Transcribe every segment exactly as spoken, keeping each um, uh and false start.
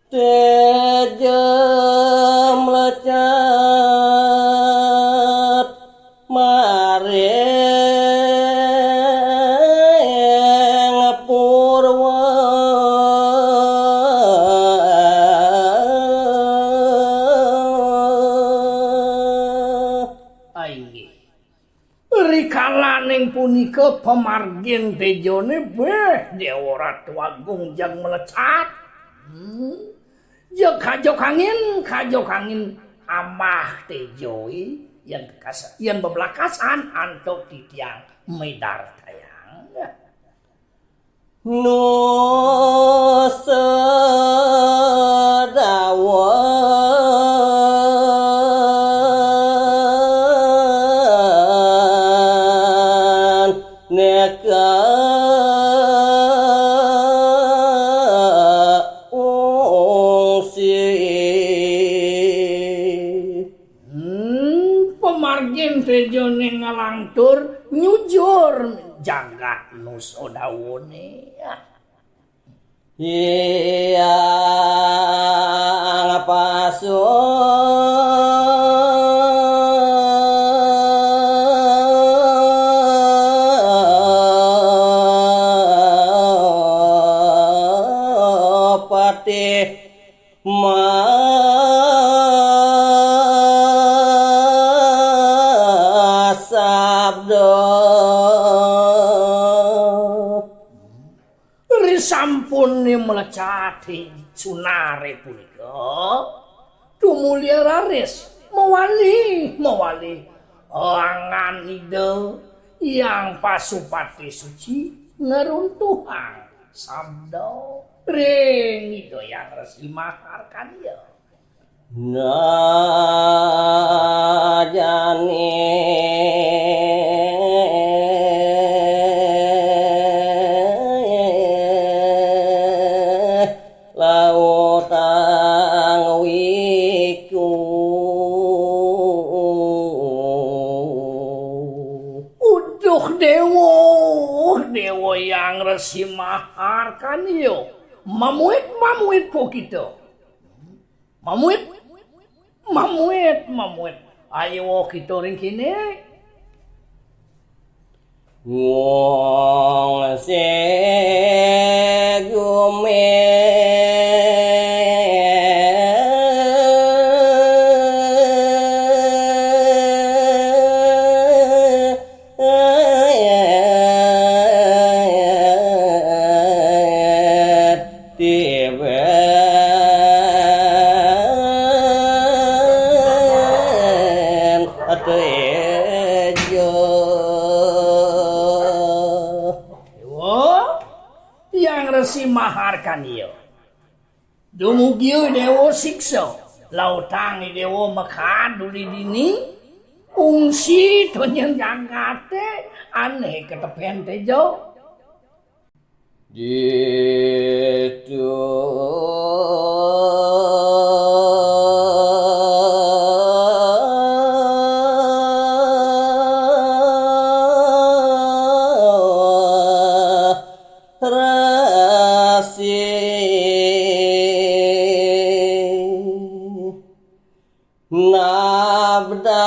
Téja mlecat maring purwa. Inggih. Rikalaning punika pamargin téjané, béh, Déwa Ratu Agung jag mlecat. Hmm. Jeg kajok angin, kajok angin amah téjaé, yén kekas-, yén bebelakasan antuk titiang midartayang. Nusa Dawa neka ungsi. Hmm, pamargin téjané ngalangtur nyujur jagat Nusa Dawané. Hyang Pasupati masabda. Risampuné mlecat Sunaré punika, tumuli raris mawali, mawali angan Ida Hyang Pasupati Suci ngruntuhang sabda ring Ida Hyang Resi Maharkaniya. Najani lautang wiku. Uduh Déwa, Déwa Hyang Resi Maharkaniya. Mamuit, mamuit po kita. Mamuit, mamuit, mamuit. Ayo kita ring kéné. Wong segumi tiben tejo. Déwa, Hyang Resi Maharkaniya. Dumugi Déwa siksa. Lautang Déwa makad uli dini. Ungsi tonyen jagaté ané ketepén téja. Ditu resi. Nabdab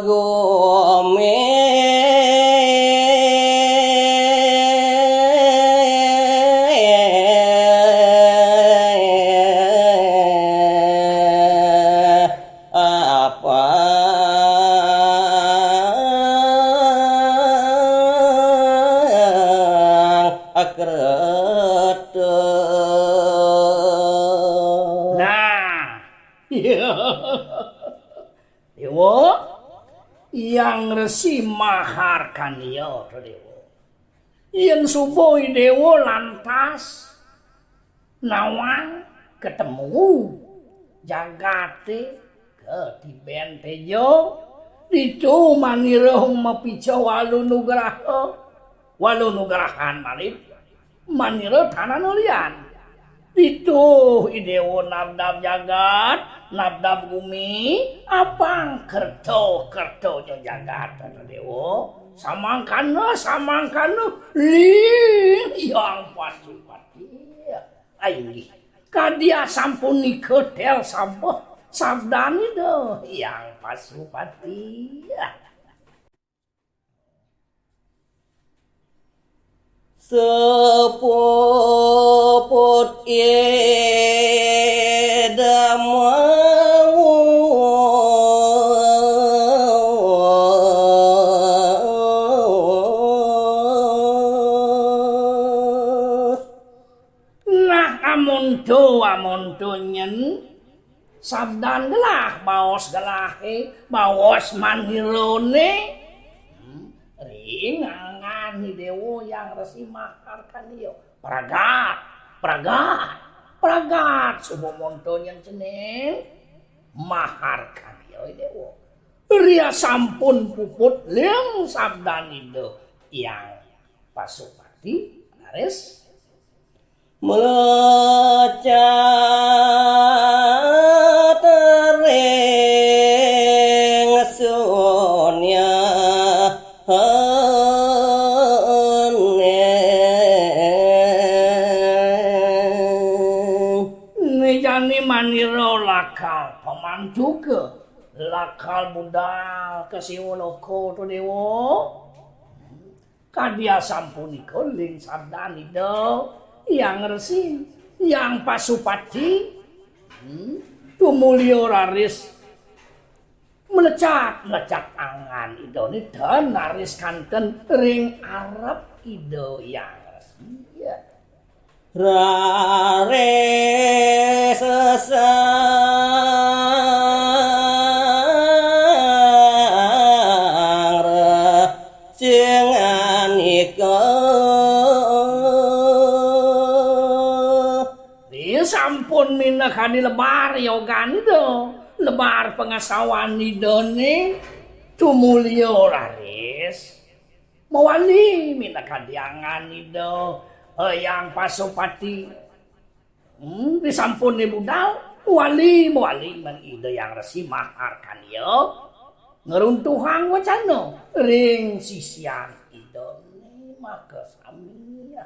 gumi apang akreta. Nah, Déwa, Hyang Resi Maharkaniya, to Déwa. Yén suba Déwa lantas nawang ketemu jagaté ketibén téja, ditu manira mapica walu nugraha, walu nugrahan malih. Manira tanana lian. Ditu I Déwa nabdab jagat, nabdab gumi, apang kerta-kerta jagat, Déwa. Samangkana, samangkana, ling Hyang Pasupati. Inggih, kadi asampun nika tel sabeh sabdan Ida Hyang Pasupati. Sepuput idamawus. Nah, amonto, amonto nyen sabdan gelah, baos gelahé, baos manirone. Hmm, ring angan Déwa Hyang Resi Maharkaniya. Pragat, pragat, pragat, suba monto nyen cening Maharkaniya Déwa. Ria sampun puput ling sabdan Ida Hyang Pasupati, raris mlecat ring sunyaning. Né jani manira lakar pamancuka, lakar budal ka Siwa Loka to Déwa. Kadi asapunika ling sabdan Ida Hyang Resi, Hyang Pasupati, hmm, tumulya raris mlecat, mlecat angan Idané ten raris kanten ring arep Ida Hyang Resi. Ya. Raris sang Resi ngandika. Ri sampun minakadi lebar yogan Ida, lebar pangasawan Idané tumulya raris. Mawali minakadi angan Ida Hyang Pasupati. Hmm, ri sampun budal, mawali, mawali meng Ida Hyang Resi Maharkaniya ngruntuhang wacana ring sisian Idané makasami.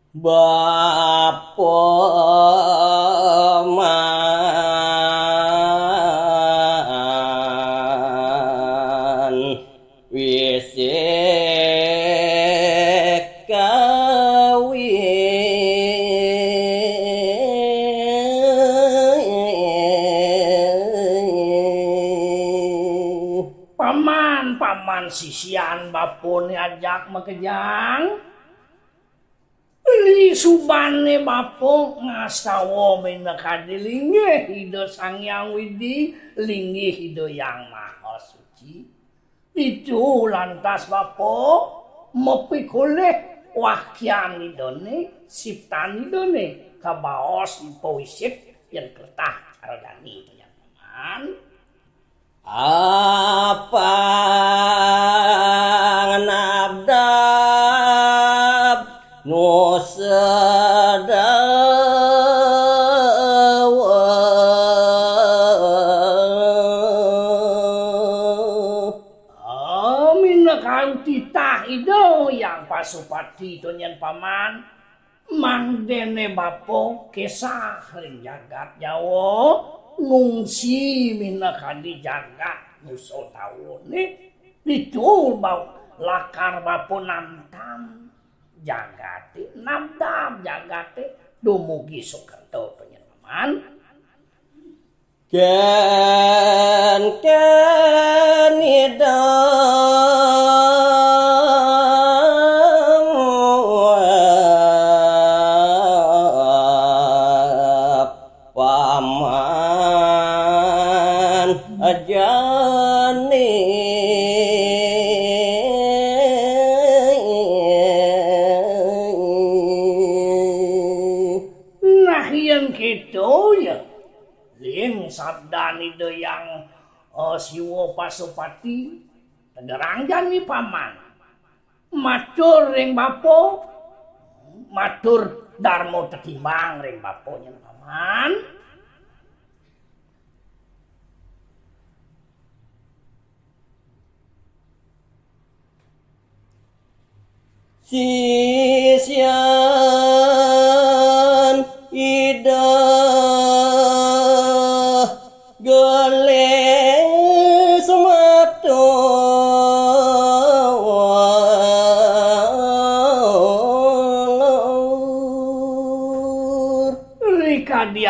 Bapa man wisik kawi. Paman, paman sisian bapané ajak makejang. Ri subané bapa ngastawa minakadi linggih Ida Sang Hyang Widhi, linggih Ida Hyang Maha Suci. Ditu lantas bapa mapikolih wakian Idané, siptan Idané, kabaos pawisit yén kertah cara jani to, paman. Apang nabdab nu sedawa. Aminakayu titah Ida Hyang Pasupati to nyen paman. Mangdané bapa kesah ring jagat Jawa, ngungsi minakadi jagat Nusa Tawané, ditu ba-, lakar bapa nantang jagaté, nabdab jagaté dumugi Sukerta, to nyen paman. Kén, kén Ida Paman jani. Nah, yén kéto ya, ling sabdan Ida Hyang, eh, Siwa Pasupati, tegerang jani paman. Matur ring bapa, matur darma tetimbang ring bapa nyen paman. Sisian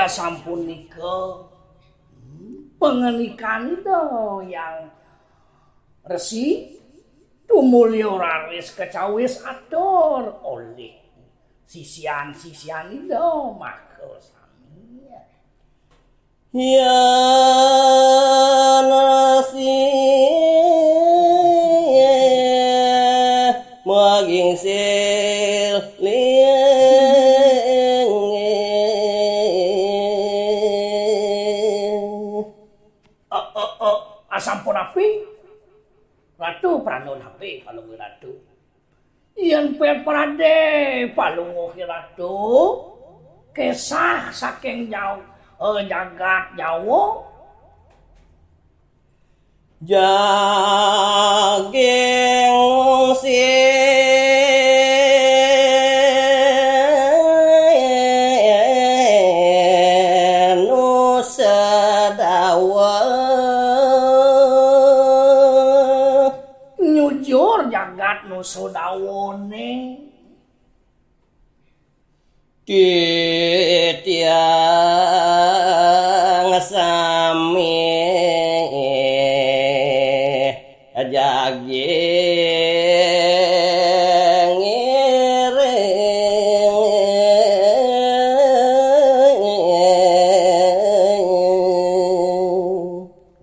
Sapunika, hmm, pangandikan Ida Hyang Resi, tumulya raris kacawis atur olih sisian-sisian Ida maka sami. Hyang Resi maging siling. Eh, eh, eh, asampun napi? Ratu, pranun napi, Palungguh Ratu? Yén ped pradé Palungguh Ratu, kesah saking Jaw-, eh, jagat Jawa. Jaging Sinusa Dawa. Nyujur jagat Nusa Dawane. Titiang sami jagi ngiring.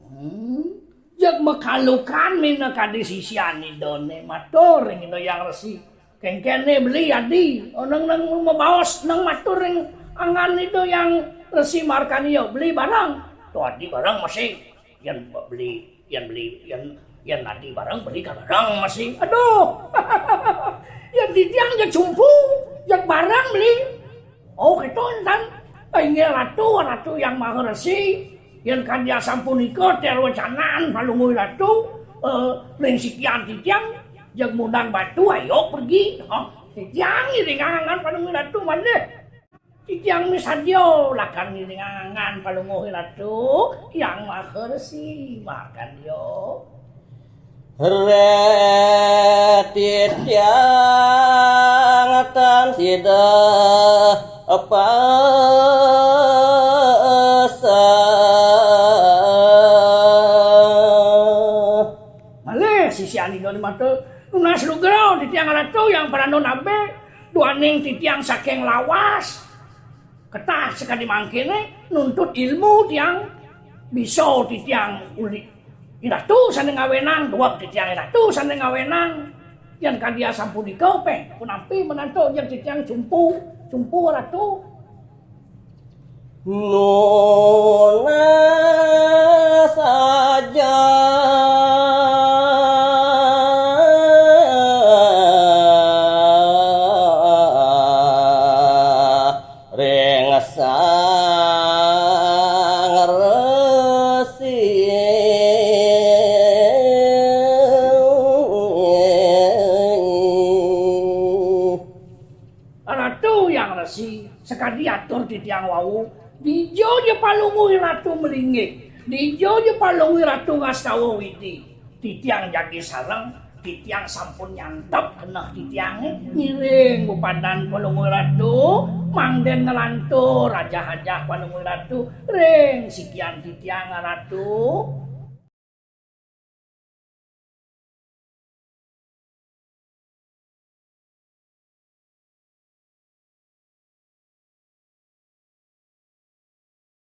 Hmm. Jeg makalukan minakadi sisian Idané matur ring Ida Hyang Resi. Kéngkéné beli adi, nang, nang mabaos, nang matur ring anggan Ida Hyang Resi Markandeya, beli bareng. To adi bareng masih. Yén beli, yén beli, yén, yén adi bareng, beli ka bareng masih. Aduh. Yén titiang jeg cumpu, jeg bareng beli. Oh, kéto tan. Inggih Ratu, Ratu Hyang Maha Resi. Yén kadi asapunika té wacanan Palungguh Ratu, eh, ring sikian titiang, jeg mundang batu, ayo pergi. Hah, titiang ngiring anggan Palungguh Ratu malih. Titiang misadia lakar ngiring anggan Palungguh Ratu Hyang Maha Resi Markandeya. Reti tiang tan sida pasa. Malih sisian Ida matur, nunas lugra titiang Ratu Hyang Pranun Abe, duaning titiang saking lawas. Ketah sakadi mangkéné nuntut ilmu tiang, bisa titiang uli. Iratu sané ngawénang, duweg titiang iratu sané ngawénang. Yén kadi asapunika, pé, punapi menantu, yén titiang cumpu, cumpu Ratu. Nunas saja ring Sang Resi. Ratu Hyang Resi, sakadi atur titiang wau, dija ja Palungguh Ratu malinggih, dija ja Palungguh Ratu ngastawa widi. Titiang jagi sareng, titiang sampun nyantep keneh titiangé, ngiring bepadan Palungguh Ratu, mangdén nglantur ajah-ajah Palungguh Ratu, ring sikian titiang Ratu.